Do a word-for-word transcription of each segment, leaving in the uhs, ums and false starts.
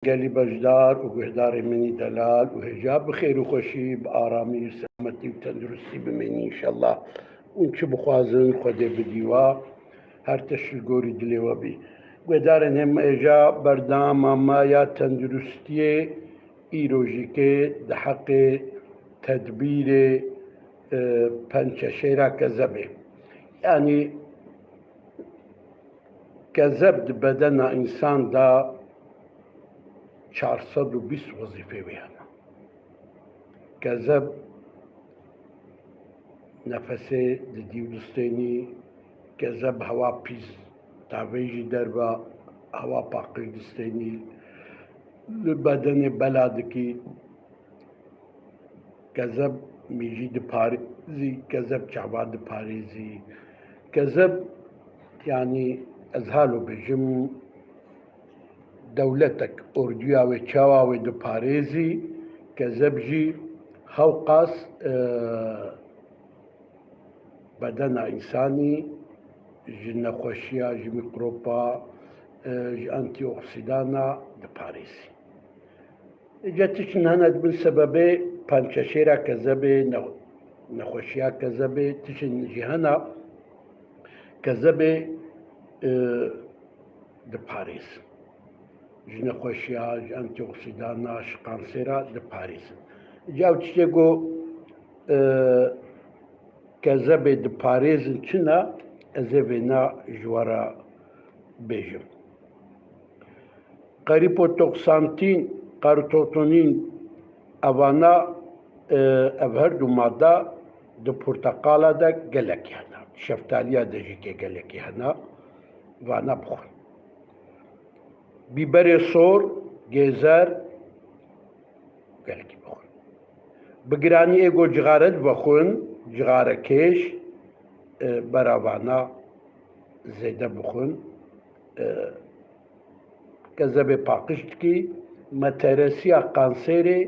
Gelî beşdar û guhdarê min î delal û hêja bi xêr û xweşî, bi aramî û selametî û tenduristî bimînin înşellah. Hûn çi bixwazin, Xwedê bidî wa. Her tişt li gorî dilê we bî. Guhdarên hêja, berdama me ya tenduristiyê îro jî ke di heqê tedbîrê, e, pençeşêra kezebê. Yanî kezeb di bedena însan de çar sed û bîst wezîfê wê hene. Kezeb nefesê didî û distênî, kezeb hewa pîs tavê jî derve, hewa paqij distênî, li bedenê bela dikî. Kezeb mîjî diparêzî, kezeb çava diparêzî. Kezeb, yanî ez halo bêjim, dewletek orduya wê çawa wê diparêzî, kezeb jî hewqas, e, bedena însanî ji nexweşiya, ji mîkropa, e, ji antîoksîdana diparêzî. Îca tiştin hene dibin sebebê pençeşêra kezebê, ne-, nexweşiya kezebê, tiştin jî hene kezebê, e, diparêzin. Ji nexweşiya, ji antîoksîdana, ji kansêra diparêzin. Îca ew tiştê ku, e, kezebê diparêzin çi ne, ez ê vêna ji we re bêjim. Karipotoksantin, karitotonîn, evana, e, ev her du mada di porteqala de gelekî hene. Şeftaliya de jî ke gelekî hene, vana bixwin. Bîberê sor, gêzer, gelekî bixwin. Bi giranî ê ku cixare divexwin, cixarekêş, e, beravana zêde bixwin, e, kezebê paqij dikî, meteresiya kansêrê,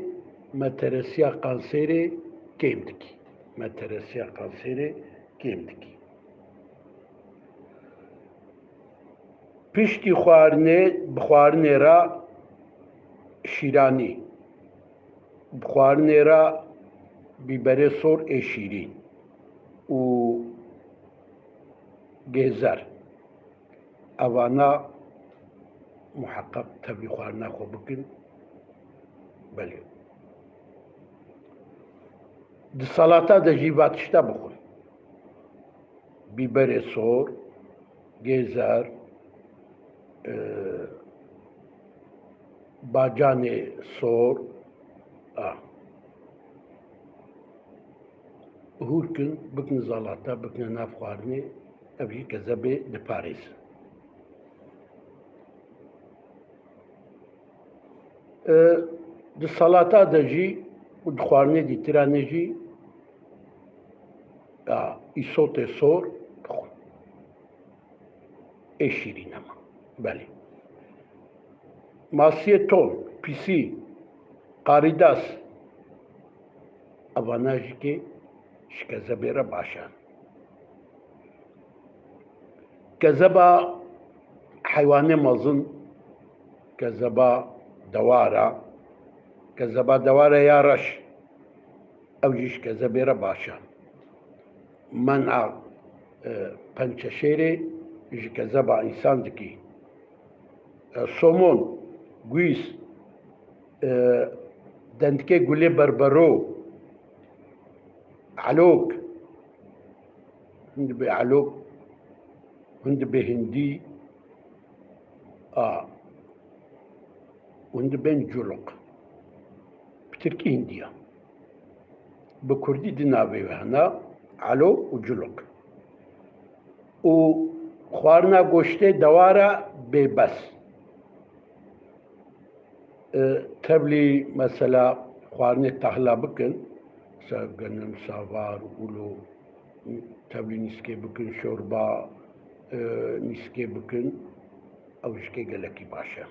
meteresiya kansêrê kêm dikî. Meteresiya kansêrê kêm dikî. Piştî xwarinê, bi xwarinê re şîranî, bi xwarinê re bîberê sor ê şîrîn û gêzer. Evana muheqeq tevlî xwarina xwe bikin. Belê. Di salata de jî va tişta bixwin. Bîberê sor, gêzer, e, bacanê sor, a. Hûr kin, bikin zalata, bikin nav xwarinê, ev jî kezebê diparêzin. E, di salata de jî û di xwarinê dîtiranê jî, ya, îsotê sor dixwin. Ê şîrîn hema. Belê. Masiyê ton, pîsî, qarîdas, evana jî kê ji kezebê re baş e. Kezeba heywanê mezin, kezeba dewara, kezeba dewara ya reş, ew jî ji kezebê re baş e. Mena, e, pençeşêrê ji kezeba însan dikî. E, somon, guîs, e, dendikê gulê berbero, elok, hûn dibê elok, hûn dibê hindî, a, hûn dibên culuk. Bi tirkî hindî ya. Bi kurdî di navê wê hene, elo û culuk. Û xwarina goştê dewara bêbes. E, tevlî mesela xwarinê tahla bikin, mesela genim, savar, ûlo, tevlî nîskê bikin, şorba, e, nîskê bikin, ew jî kê gelekî baş e.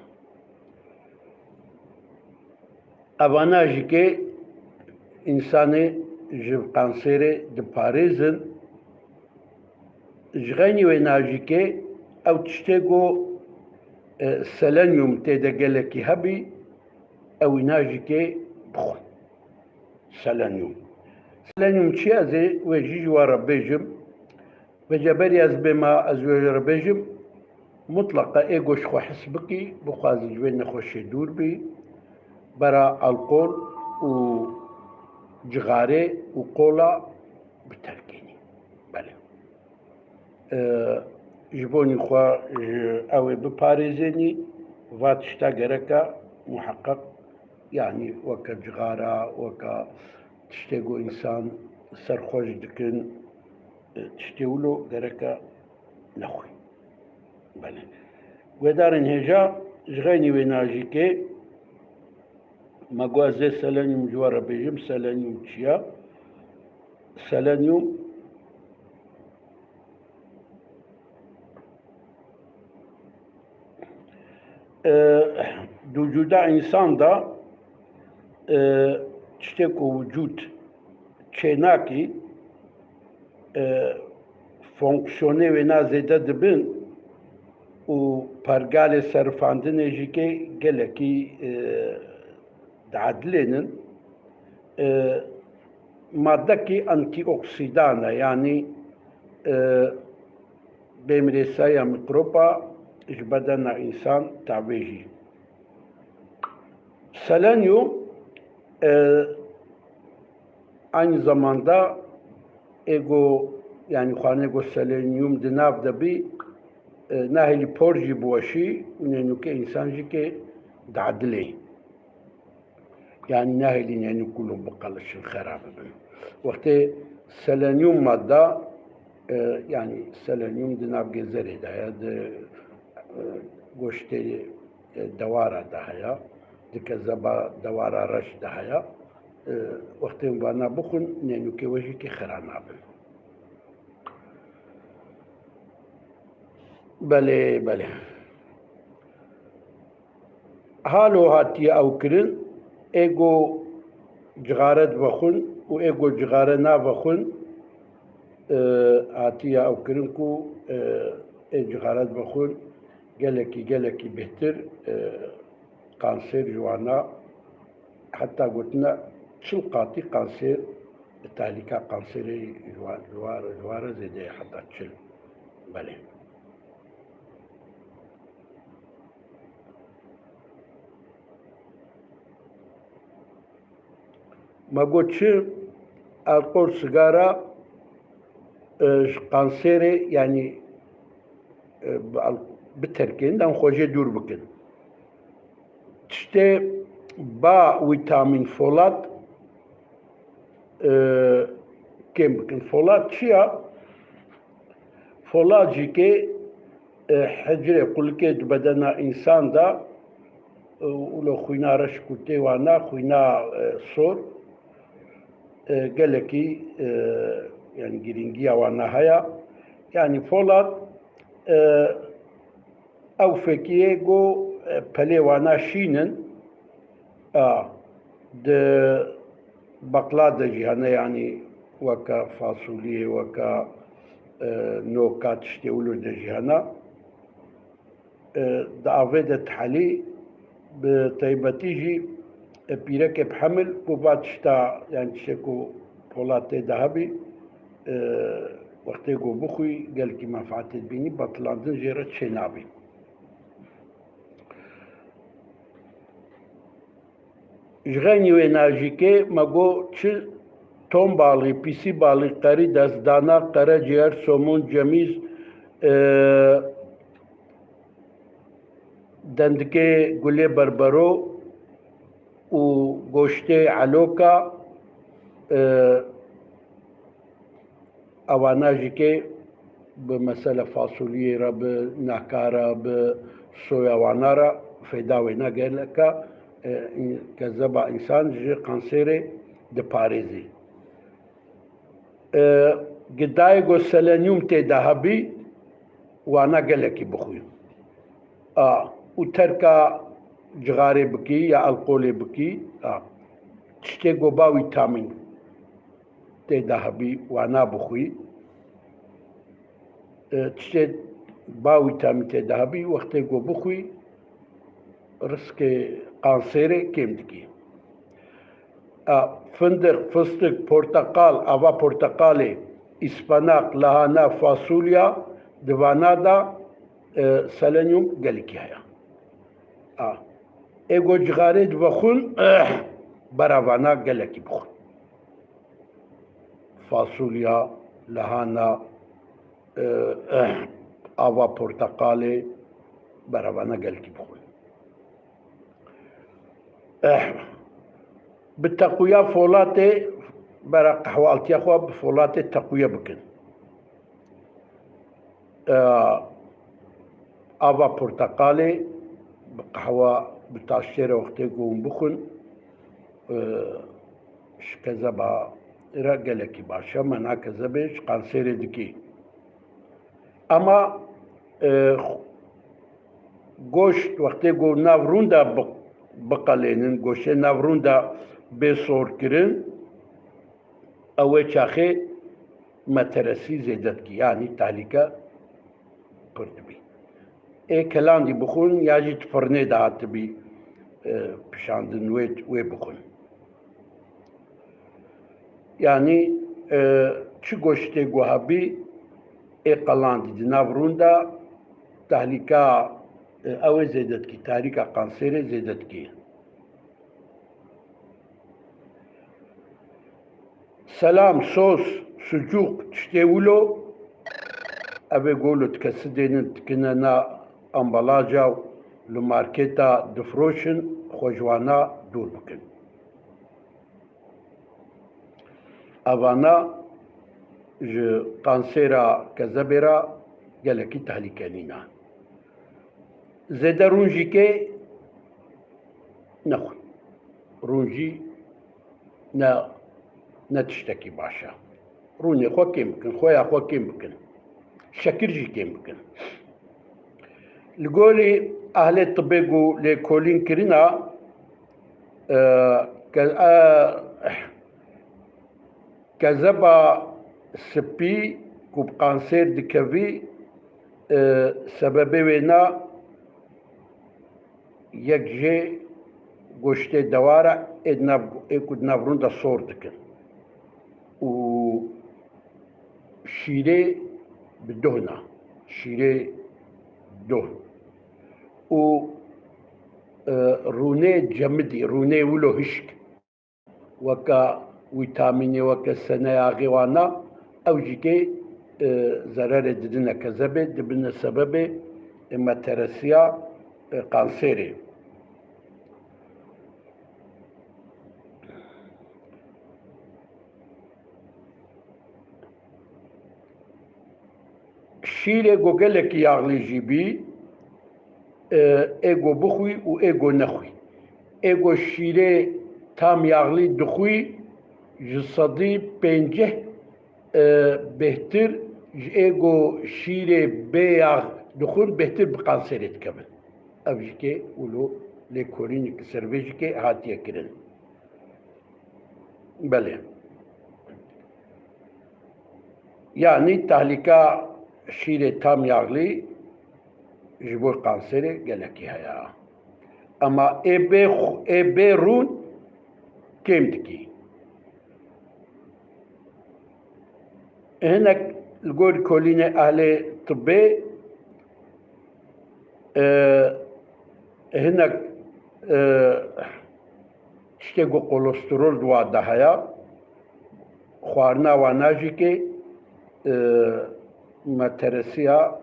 Evana jî kê însanê ji kansêrê diparêzin. Ji xeynî wêna jî kê ew tiştê ku e, selenyum tê de gelekî hebî, ew îna jî kê bixwin. Selenyum. Selenyum çi ye? Ez ê wê jî ji we re bêjim. Vêca berî ez bêma ez wê re bêjim, mutleqa ê ku ji xwe his bikî, bixwaze ji vê nexweşê dûr bî, bera alkol û cixarê û kola biterkênî. Belê. E, ji bo nî xwe, e, ew ê biparêzênî, va tişta gereka muheqeq, yanî weke cixara, weke tiştê ku însan serxweş dikin, e, tiştê wilo gereka nexwî. Belê. Guhdarên hêja, ji xeynî wê najîkê, me got ez ê selenyum ji we re bêjim, selenyum çi ye? Selenyum, e, di wicûda însan de, e, tiştê ku wicûd çênakî, e, fonksiyonê wêna zêde dibin û pergalê serifandinê jî kê gelekî, e, diedilênin. E, maddekî antîoksîdan e, yanî, e, bêmirêsayiya mîkroba ji bedena însan tavêjî. Selenyum, e, aynı zamanda ê ku, yanî xwarinê ku selenyum di nav de bî, e, nahêlî por jî biweşî û nênûkê însan jî kê diedilê. Yanî nahêlî nênûk wilo biqelişin, xera bibin. Wextê selenyum madda, e, yanî selenyum di nav gezerê de ye, di, e, goştê, e, dewara de heye, di kezeba dewara reş de heye. E, wextê vana bixwin, nênûkê we jî kê xera nabin. Belê, belê. Halo hatiye ew kirin, ê ku cixare divexwin û ê ku cixare navexwin, e, hatiye ew kirin ku, e, ê cixare divexwin gelekî, gelekî bêhtir, e, kanser ji wana, heta gotine çil qatî kanser, tehlîka kanserê ji wa-, ji wa-, ji wa re zêde ye, heta çil. Belê. Me got çi? Alkol, sigara, e, ji kanserê, yanî, e, bi al-, biterkên, dem xwe jê dûr bikin. Tiştê ba vîtamîn, folat, e, kêm bikin. Folat çi ya? Folat jî kê, e, hicrê, qulikê di bedena însan de, e, wilo xwîna reş ku tê wana, xwîna, e, sor, e, gelekî, e, yanî girîngiya wana heye. Yanî folat, e, ew fekiyê ku, e, pelê wana şîn in, a, di baqla de jî hene, yanî weke fasuliyê, weke, e, noka, tiştê wilo de jî hene. E, di avê de dihelî, bi taybetî jî, e, pîrekê bi hemil ku va tişta, yanî tiştê ku polat tê de hebî, e, wextê ku bixwî, gelkî menfaetê dibînî, betilandin jê re çênabî. Ji xeynî wê najîkê me got çi? Ton balî, pîsî balî, qerîdes, dana, qerecîyer, somon, cemîz, e, dendikê gulê berbero û goştê eloka, e, ewana jî kê bi mesela fasuliyê re, bi naka re, bi soya wana re feyda wêne gelek e, e, kezeba însan ji kanserê diparêzî. E, gidayê ku selenyum tê de hebî, wana gelekî bixwî. A, û terka cixarê bikî ya alkolê bikî, a, tiştê ku ba vîtamîn tê de hebî, wana bixwî. E, tiştê ba vîtamîn tê de hebî, wextê ku bixwî, riskê kansêrê kêm dikî. A, findiq, fistik, porteqal, ava porteqalê, îspenaq, lahana, fasulya, di vana de, e, selenyum gelekî heye. A, ê ku cixarê divexwin, beravana gelekî bixwin. Fasulya, lahana, e, ava porteqalê, beravana gelkî bixwin. E, bi teqwiya folatê, bera qehwaltiya xwe bi folatê teqwiye bikin. E, ava porteqalê bi qehwa, bi taştêre wextê ku hûn bixwin, e, ji kezeba re gelekî baş e. Mena kezebê ji kansêrê dikî. Ema, e, goşt wextê ku nav rûn de bi-, biqelênin, goştê nav rûn de bê sor kirin, ew ê çaxê meteresî zêde dikî, yanî tehlîke pir dibî. Ê kelandî bixwin ya jî di firnê de hatibî, e, pişandin wê, wê bixwin. Yanî, e, çi goştê ku hebî ê qelandî di nav rûn de tehlîka, e, ew ê zêde dikî, tehlîka kansêrê zêde dikî. Selam, sos, sucûq, tiştê wilo, ev ê golo dikesidênin, dikine na ambalaja û li marketa difroşin, xwe ji wana dûr bikin. Evana ji kansêra kezebê re gelekî tehlîke nîne. Zêde rûn jî kê nexwin. Rûn jî ne, ne tiştekî baş e. Rûnê xwe kêm bikin, xweya xwe kêm bikin. Şekir jî kêm bikin. Li gorî ehlê tibê ku lêkolîn kirina, e, ke-, e, kezeba spî ku bi kansêr dikevî, e, sebebê wê na yek jê goştê dewar e, ê di nav, ê ku di nav rûn de sor dikin. Û şîrê bi duh na. Şîrê duh. Û, e, rûnê cemidî, rûnê wilo hişk. Weke vîtamînê, weke seneyaxê wana, ew jî kê, e, zererê didine kezebê, dibine sebebê, e, meteresiya, e, kansêrê. Şîrê ku gelekî yaxlî jî bî, e, ê ku bixwî û ê ku nexwî. Ê ku şîrê tam yaxlî dixwî, ji sedî pêncî, e, bêhtir ji ê ku şîrê bê yax dixwin, bêhtir bi kansêrê dikevin. Ev jî kê wilo lêkolîneke ser vê jî kê hatiye kirin. Belê. Yanî tehlîka şîrê tam yaxlî ji bo kanserê gelekî heye. Ema ê bê xu-, ê bê rûn kêm dikî. Hinek li gor kolînê ehlê tibê, e, hinek, e, tiştê ku kolesterol di wan de heye, xwarina wana jî kê, e, meteresiya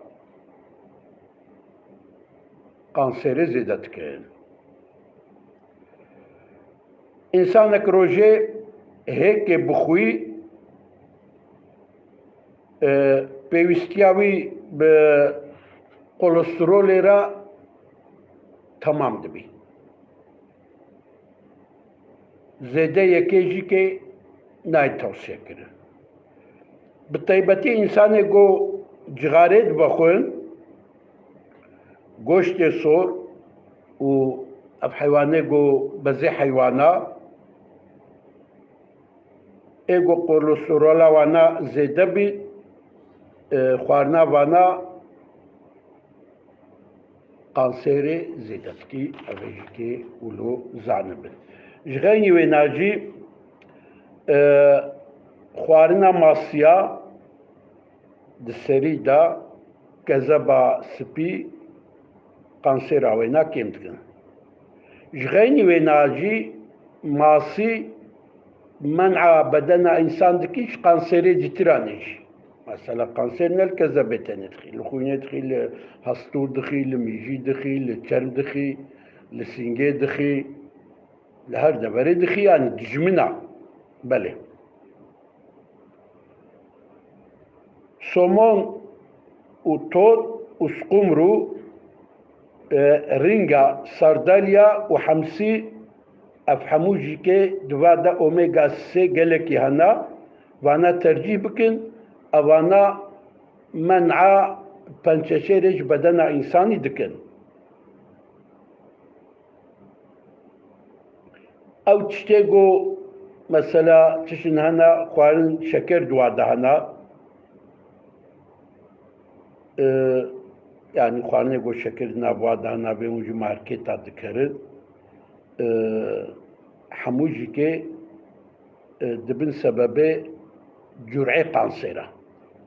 kanserê zêde dike. Însanek rojê hêkê bixwî, e, pêwîstiya wî bi kolesterolê re temam dibî. Zêde yekê jî kê nayê tewsiye kirin. Bi taybetî însanê ku cixarê dibe xwin, goştê sor û ev heywanê ku bezê heywana, ê ku kolesterola wana zêde bî, e, xwarina vana Kanserê zêde dikî, ev ê jî kê wilo zanibin. Ji xeynî wêna jî, e, xwarina masiya di serî de kezeba spî kansêra wêna kêm dikin. Ji xeynî wêna jî masî men'a bedena însan dikî ji kanserê dîtiranê jî. Mesela kanser ne li kezebê tenê dixî, li xwînê dixî, li hestûr dixî, li mîjî dixî, li çerm dixî, li sîngê dixî, li her deverê dixî, yanî dijmina. Belê. Somon û tot û squmrû, e, rînga, sardalya û hemsî, ev hemû jî kê di va de omega sê gelekî hene, vana tercîh bikin, evana men'a pençeşêrê ji bedena însanî dikin. Ew tiştê ku mesela tiştin hene, xwarin şeker di wa de hene, e, yanî xwarinê ku şeker di nav wa de hene, vê hûn ji marketa dikerin, e, hemû jî kê, e, dibin sebebê cur'ê kansêra.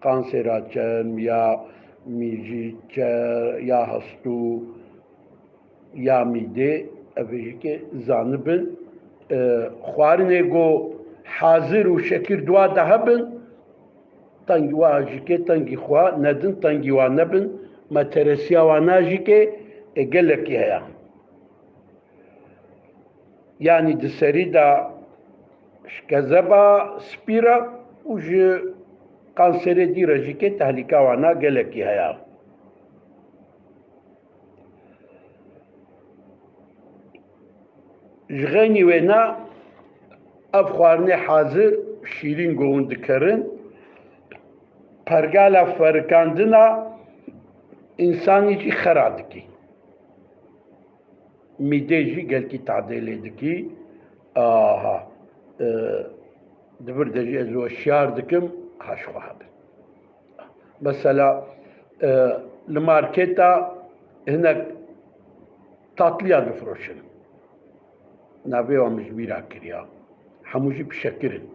Kansêra çerm ya mîjî, çe-, ya hestû, ya mîdê, ev ê jî kê zanibin, e, xwarinê ku hazir û şekir di wa de hebin, tengî wa jî kê tengî xwe nedin, tengî wa nebin, meteresiya wana jî kê, e, gelekî heye. Yanî di serî de ji kezeba spî re û ji kanserê dî re jî kê tehlîka wana gelekî heye. Ji xeynî wêna ev xwarinê hazir şîrîn govûn dikerin, pergala ferikandina însanî jî xera dikî. Mîdê jî gelkî tadê lê dikî. Aha. E, di vir de jî ez we şiyar dikim, ha ji xwe hebin. Mesela, e, li marketa hinek tatliya difiroşin. Navê wan min ji bîra kiriya. Hemû jî pişekir in.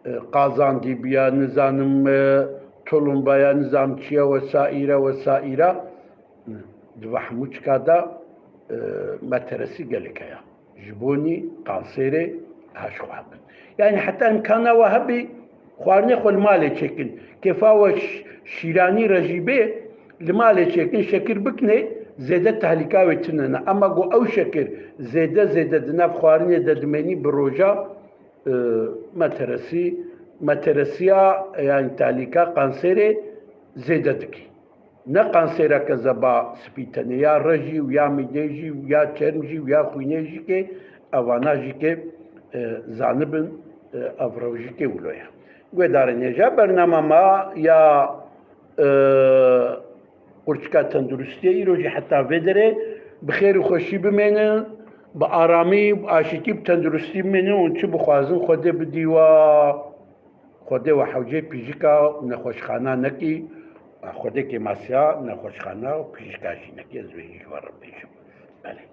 E, qazandî biya, nizanim, e, tulumbaya, nizam çi ye, wesaîre, wesaîre. Di va hemû çika de, e, meteresî gelek heye. Ji bonî kanserê ha ji xwe hebin. Yanî heta îmkana we hebî, xwarinê xwe li malê çêkin. Kêfa we ş-, şîranî re jî bê, li malê çêkin, şekir bikinê, zêde tehlîka wê tune ne. Ema ku ew şekir zêde zêde di nav xwarinê de dimênî bi roja, e, meteresî, meteresiya, yanî tehlîka kanserê zêde dikî. Ne kansêra kezeba spî tenê, ya re jî û ya mîdê jî û ya çerm jî û ya xwînê jî kê, evana jî kê, e, zanibin, e, ev rew jî kê wilo ye. Guhdarên hêja, bernama me ya, e, qurçika tenduristiyê îro jî heta vê derê bi xêr û xweşî bimênin, bi aramî, bi aşîtî, bi tenduristî bimênin û çi bixwazin Xwedê bidî we. Xwedê we hewcê pîjika û nexweşxana nekî, Xwedê kêmasiya nexweşxana û pîjika jî nekî, ez vê jî ji we re bêjim. Belê.